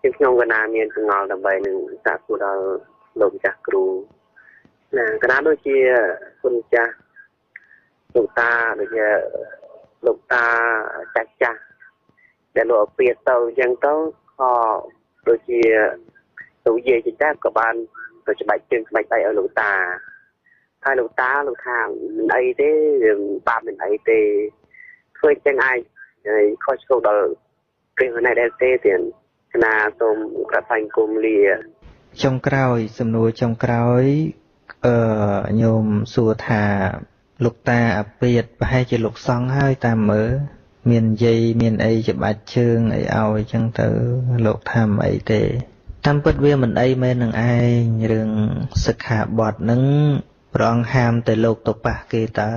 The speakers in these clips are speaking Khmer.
ខ្ញុំកណាមានចងល់ដើម្បីនឹងសាកសួរដល់លោកម្ចាស់គ្រូណាកណាដូចជាគុណម្ចាស់លោកតាដូចជាលោកតាចាស់ចាស់ដែលលោកអពាតទៅអញ្ចឹងទៅក៏ដូចជាលោកយាយចិញ្ចាក៏បានទៅច្បាច់ជើងច្បាច់ដៃឲ្យលោកតាហើយលោកតាលោកថាមិនអីទេបាបមិនអីទេធ្វើអញ្ចឹងអាចខុសឆ្គងដល់ព្រះវិន័យដែរទេទៀតគណៈសូមក្រាបថ្វាយគុំលាចុងក្រោយសំណួរចុងក្រោយអឺញោមសួរថាលោកតាអាពាតប្រហែលជាលោកសង្ឃហើយតាមមើលមានយាយមានអីច្បាច់ជើងអីឲ្យអញ្ចឹងទៅលោកថាមិនអីទេតាមពិតវាមិនអីមែននឹងឯងរឿងសិក្ខាបទនឹងព្រះអង្គហាមតែលោកទៅប៉ះគេតើ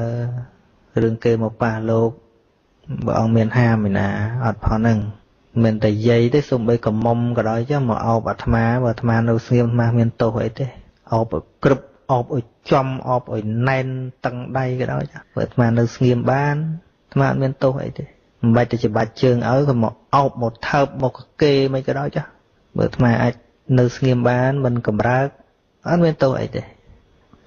រឿងគេមកប៉ះលោកព្រះអង្គមានហាមឯណាអត់ផងហ្នឹងមិនតែយាយទេសូម្បីកមុំក៏ដោយចុះមកអោបអាត្មាបើអាត្មានៅស្ងៀមអាត្មាមានទោសអីទេអោបឲ្យក្រឹបអោបឲ្យចំអោបឲ្យណែនតឹងដៃក៏ដោយចុះបើអាត្មានៅស្ងៀមបានអាត្មាអត់មានទោសអីទេមិនបាច់ទៅច្បាច់ជើងឲ្យក៏មកអោបមកថើបមកគេមិនក៏ដោយចុះបើអាត្មាអាចនៅស្ងៀមបានមិនកម្រើកអត់មានទោសអីទេ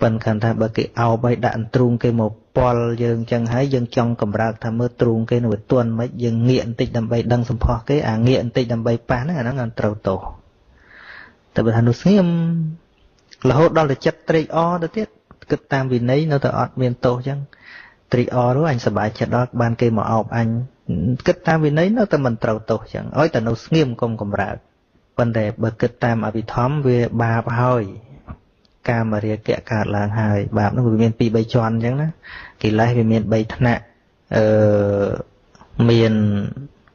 ប៉ុន្តែថាបើគេអោបឲ្យដាក់អន្ទ្រូងគេមកពលយើងចឹងហើយយើងចង់កម្រើកថាមើលទ្រូងគេនៅវាទន់មិនយើងងាកបន្តិចដើម្បីដឹងសម្ផស្សគេអាងាកបន្តិចដើម្បីប៉ះហ្នឹងអាហ្នឹងអត់ត្រូវទោសតែបើថានោះស្ងៀមរហូតដល់ទៅចិត្តត្រេកអរទៅទៀតគិតតាមវិន័យនៅតែអត់មានទោសចឹងត្រេកអរនោះអញសប្បាយចិត្តដល់បានគេមកអោបអញគិតតាមវិន័យនៅតែមិនត្រូវទោសចឹងឲ្យតែនៅស្ងៀមកុំកម្រើកប៉ុន្តែបើគិតតាមអភិធម្មវាបាបហើយកាមរាគៈកើតឡើងហើយបាបនោះវាមាន2 3ជាន់អញ្ចឹងណាកិលេសវាមាន3ថ្នាក់អឺមាន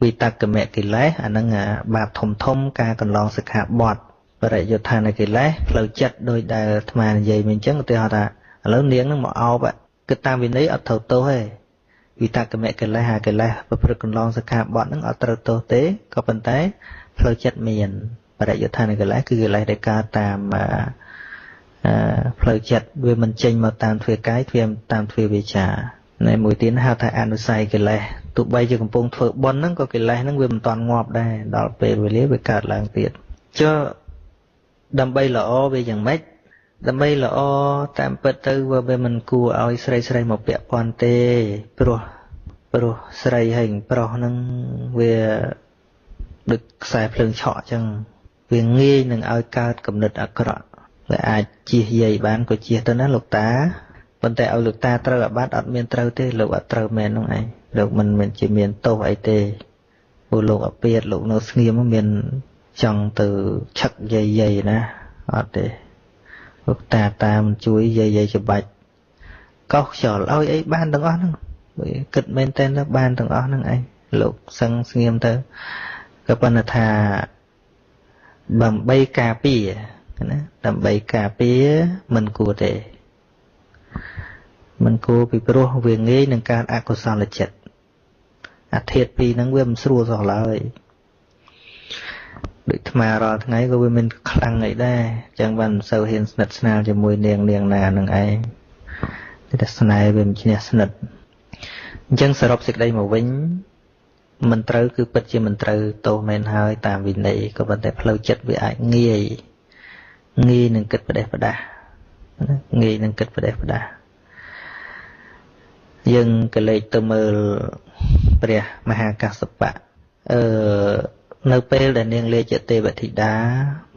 វិតកមកិលេសអាហ្នឹងបាបធំធំការកន្លងសិក្ខាបទបរិយុទ្ធានកិលេសផ្លូវចិត្តដោយដែលអាត្មានិយាយមិញអញ្ចឹងឧទាហរណ៍ថាឥឡូវនាងហ្នឹងមកអោបគិតតាមវិន័យអត់ត្រូវទោសទេវិតកមកិលេសអាកិលេសប្រព្រឹត្តកន្លងសិក្ខាបទហ្នឹងអត់ត្រូវទោសទេក៏ប៉ុន្តែផ្លូវចិត្តមានបរិយុទ្ធានកិលេសគឺកិលេសដែលកើតតាមផ្លូវចិត្តវាមិនចេញមកតាមទ្វាកាយទ្វាតាមទ្វាវាចានៃមួយទៀតហៅថាអនុស័យកិលេសទោះបីជាកំពុងធ្វើបុណ្យហ្នឹងក៏កិលេសហ្នឹងវាមិនតាន់ងាប់ដែរដល់ពេលវេលាវាកើតឡើងទៀតចុះដើម្បីល្អវាយ៉ាងម៉េចដើម្បីល្អតាមពិតទៅវាមិនគួរឲ្យស្រីស្រីមកពាក់ព័ន្ធទេព្រោះស្រីហើយប្រុសហ្នឹងវាដូចខ្សែភ្លើងឆក់អញ្ចឹងវាងាយនឹងឲ្យកើតគំនិតអាក្រក់វាអាចជៀសយាយបានក៏ជៀសទៅណាលោកតាប៉ុន្តែឲ្យលោកតាត្រូវអាបត្តិអត់មានត្រូវទេលោកអត់ត្រូវមែននោះឯងលោកមិនមែនជាមានទោសអីទេព្រោះលោកអាពាតលោកនៅស្ងៀមមានចង់ទៅឆឹកយាយយាយណាអត់ទេលោកតាតាមជួយយាយយាយច្បាច់កោសខ្យល់ឲ្យអីបានទាំងអស់ហ្នឹងគិតមែនតើទៅបានទាំងអស់ហ្នឹងឯងលោកសឹងស្ងៀមទៅក៏ប៉ុន្តែថាដើម្បីការពារណាដើម្បីការពារមិនគួរទេមិនគួរពីព្រោះវាងាយនឹងការអកុសលចិត្តអាធាតុពីរហ្នឹងវាមិនស្រួលសោះឡើយដូចអាត្មារាល់ថ្ងៃក៏វាមិនខ្លាំងអីដែរអញ្ចឹងបានមិនសូវហ៊ានស្និទ្ធស្នាលជាមួយនាងនាងណានឹងឯងតែស្នេហ៍វាមិនឈ្នះស្និទ្ធអញ្ចឹងសរុបសេចក្តីមកវិញមិនត្រូវគឺពិតជាមិនត្រូវទោសមែនហើយតាមវិន័យក៏ប៉ុន្តែផ្លូវចិត្តវាអាចងាយនឹងគិតផ្ដេសផ្ដាស់ណាងាយនឹងគិតផ្ដេសផ្ដាស់យើងក៏លេចទៅមើលព្រះមហាកស្សបៈនៅពេលដែលនាងលេជទេវធីតា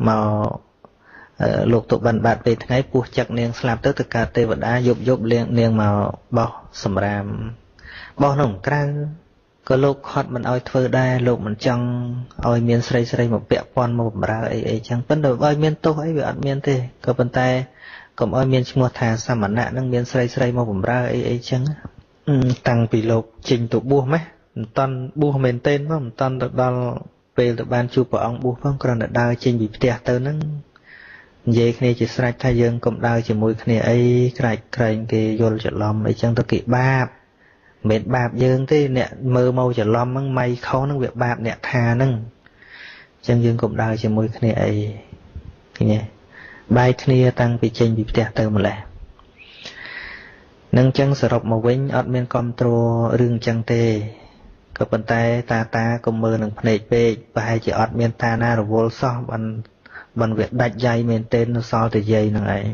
មកលោកទុបិនបាតពេលថ្ងៃពោះចឹកនាងស្លាប់ទៅទៅកើតទេវតាយប់យប់លៀងនាងមកបោះសម្រាមបោះនៅក្រៅក៏លោកខត់មិនឲ្យធ្វើដែរលោកមិនចង់ឲ្យមានស្រីស្រីមកពាក់ព័ន្ធមកបម្រើអីអីចឹងប៉ុន្តែឲ្យមានទោសអីវាអត់មានទេក៏ប៉ុន្តែកុំឲ្យមានឈ្មោះថាសមណៈនឹងមានស្រីស្រីមកបម្រើអីអីចឹងតាំងពីលោកចេញទៅបួសម៉េះមិនតាន់បួសមែនទែនផងមិនតាន់ទៅដល់ពេលទៅបានជួបព្រះអង្គបួសផងគ្រាន់តែដើរចេញពីផ្ទះទៅហ្នឹងនិយាយគ្នាជាស្រេចថាយើងកុំដើរជាមួយគ្នាអីខ្លាចក្រែងគេយល់ច្រឡំអីចឹងទៅគេបាបមិនបាបយើងទេអ្នកមើលមកច្រឡំហ្នឹងម៉ៃខុសហ្នឹងវាបាបអ្នកថាហ្នឹងអញ្ចឹងយើងកុំដើរជាមួយគ្នាអីឃើញទេបាយគ្នាតាំងពីចេញពីផ្ទះទៅម្លេះនឹងអញ្ចឹងសរុបមកវិញអត់មានគ្រប់គ្រងរឿងអញ្ចឹងទេ ក៏ប៉ុន្តែតាតាកុំមើលនឹងភ្នែកពេកប្រហែលជាអត់មានតាណារវល់សោះបានវាដាច់យ៉ៃមែនទែននៅសល់តែយាយហ្នឹងឯង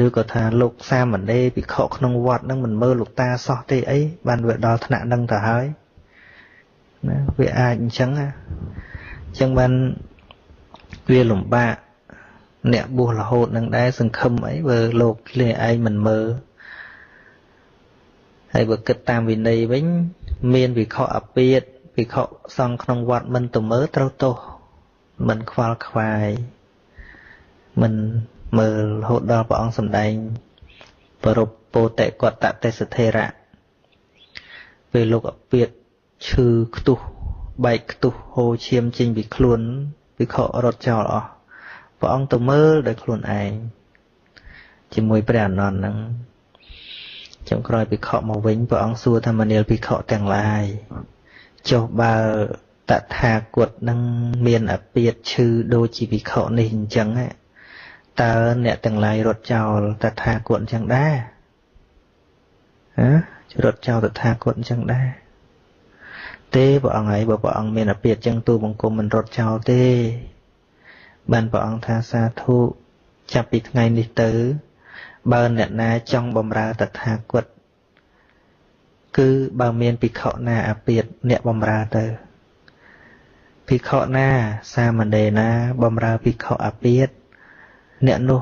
ឬក៏ថាលោកសាមណេរភិក្ខុក្នុងវត្តហ្នឹងមិនមើលលោកតាសោះទេអីបានវាដល់ថ្នាក់ហ្នឹងទៅហើយណាវាអាចអញ្ចឹងណាអញ្ចឹងបានវាលំបាកអ្នកបួសរហូតនឹងដែរសង្ឃឹមអីបើលោកគ្នាឯងមិនមើលហើយបើគិតតាមវិន័យវិញមានវិខអពាតភិក្ខុសង្ឃក្នុងវត្តមិនទៅមើលត្រូវទោសមិនខ្វល់ខ្វាយមិនមើលរហូតដល់ព្រះអង្គសម្ដែងប្រពពោតិកតទេសថេរៈពេលលោកអពាតឈឺខ្ទុះបែកខ្ទុះហូរឈាមចេញពីខ្លួនភិក្ខុរត់ចោលអស់ព្រះអង្គទៅមើលដោយខ្លួនឯងជាមួយព្រះអានន្ទហ្នឹងចុងក្រោយភិក្ខុមកវិញព្រះអង្គសួរថាមនាលភិក្ខុទាំងឡាយចុះបើតថាគតនឹងមានអាពាធឈឺដូចជាភិក្ខុនេះអញ្ចឹងតើអ្នកទាំងឡាយរត់ចោលតថាគតអញ្ចឹងដែរហ៎រត់ចោលតថាគតអញ្ចឹងដែរទេព្រះអង្គហើយបើព្រះអង្គមានអាពាធអញ្ចឹងទូបង្គំមិនរត់ចោលទេបានព្រះអង្គថាសាធុចាប់ពីថ្ងៃនេះទៅបើអ្នកណាចង់បំរើតថាគតគឺបើមានភិក្ខុណាអាពាធអ្នកបំរើទៅភិក្ខុណាសាមណេរណាបំរើភិក្ខុអាពាធអ្នកនោះ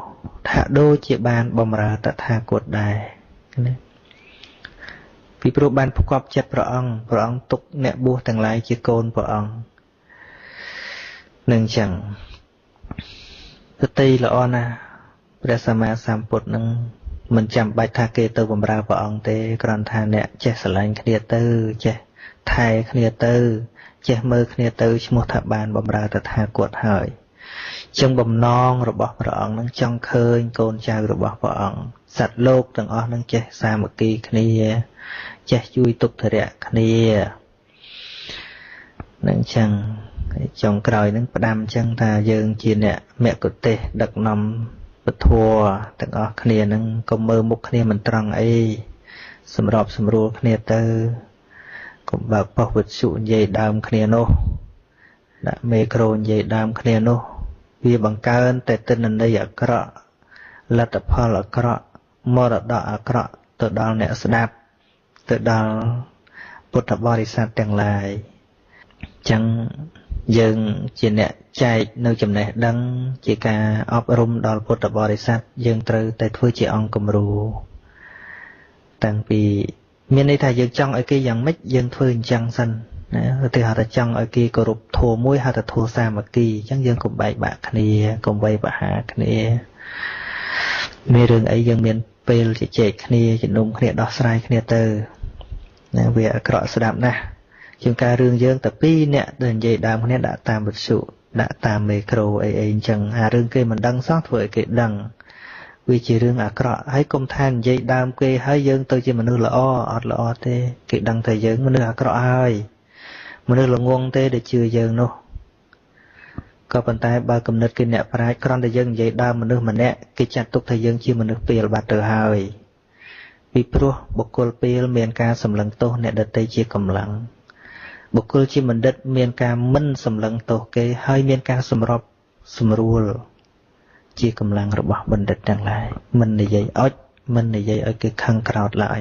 ថាដូចជាបានបំរើតថាគតដែរណាពីព្រោះបានផ្គប់ចិត្តព្រះអង្គព្រះអង្គទុកអ្នកបួសទាំងឡាយជាកូនព្រះអង្គនឹងចឹងទតីល្អណាស់ព្រះសម្មាសម្ពុទ្ធនឹងមិនចាំបាច់ថាគេទៅបំរើព្រះអង្គទេគ្រាន់ថាអ្នកចេះស្រឡាញ់គ្នាទៅចេះថែគ្នាទៅចេះមើលគ្នាទៅឈ្មោះថាបានបំរើតថាគតហើយចឹងបំណងរបស់ព្រះអង្គនឹងចង់ឃើញកូនចៅរបស់ព្រះអង្គសត្វលោកទាំងអស់នឹងចេះសាមគ្គីគ្នាចេះជួយទុក្ខធរៈគ្នានឹងចឹងចុងក្រោយនឹងផ្ដាំចឹងថាយើងជាអ្នកមគ្គុទ្ទេសក៍ដឹកនាំពធទាំងអស់គ្នានឹងកុំមើលមុខគ្នាមិនត្រង់អីសម្របសម្រួលគ្នាទៅកុំបើកប៉ុស្តិ៍វិទ្យុនិយាយដើមគ្នានោះដាក់មេក្រូនិយាយដើមគ្នានោះវាបង្កើនតែទិន្នន័យអាក្រក់លទ្ធផលអាក្រក់មរតកអាក្រក់ទៅដល់អ្នកស្ដាប់ទៅដល់ពុទ្ធបរិស័ទទាំងឡាយចឹងយើងជាអ្នកចែកនៅចំណេះដឹងជាការអប់រំដល់ពុទ្ធបរិស័ទយើងត្រូវតែធ្វើជាអង្គគំរូតាំងពីមានន័យថាយើងចង់ឲ្យគេយ៉ាងម៉េចយើងធ្វើអញ្ចឹងសិនណាឧទាហរណ៍ថាចង់ឲ្យគេគោរពធម៌មួយហៅថាធម៌សាមគ្គីអញ្ចឹងយើងកុំបែកបាក់គ្នាកុំវាយប្រហារគ្នាមានរឿងអីយើងមានពេលជជែកគ្នាជំនុំគ្នាដោះស្រាយគ្នាទៅណាវាអាក្រក់ស្ដាប់ណាស់ជាងការរឿងយើងតែពីរអ្នកដែលនិយាយដើមគ្នាដាក់តាមវិទ្យុដាក់តាមមេក្រូអីអីអញ្ចឹងអារឿងគេមិនដឹងសោះធ្វើឲ្យគេដឹងវាជារឿងអាក្រក់ហើយកុំថានិយាយដើមគេហើយយើងទៅជាមនុស្សល្អអត់ល្អទេគេដឹងថាយើងមនុស្សអាក្រក់ហើយមនុស្សល្ងងទេដែលជឿយើងនោះក៏ប៉ុន្តែបើគំនិតគេអ្នកប្រាជ្ញគ្រាន់តែយើងនិយាយដើមមនុស្សម្នាក់គេចាត់ទុកថាយើងជាមនុស្សពាលបាត់ទៅហើយពីព្រោះបុគ្គលពាលមានការសម្លឹងទោសអ្នកដទៃជាកម្លាំងបុគ្គលជាបណ្ឌិតមានការមិនសម្លឹងទោសគេហើយមានការសម្របសម្រួលជាកម្លាំងរបស់បណ្ឌិតទាំងឡាយមិននិយាយអុចមិននិយាយឲ្យគេខឹងក្រោតឡើយ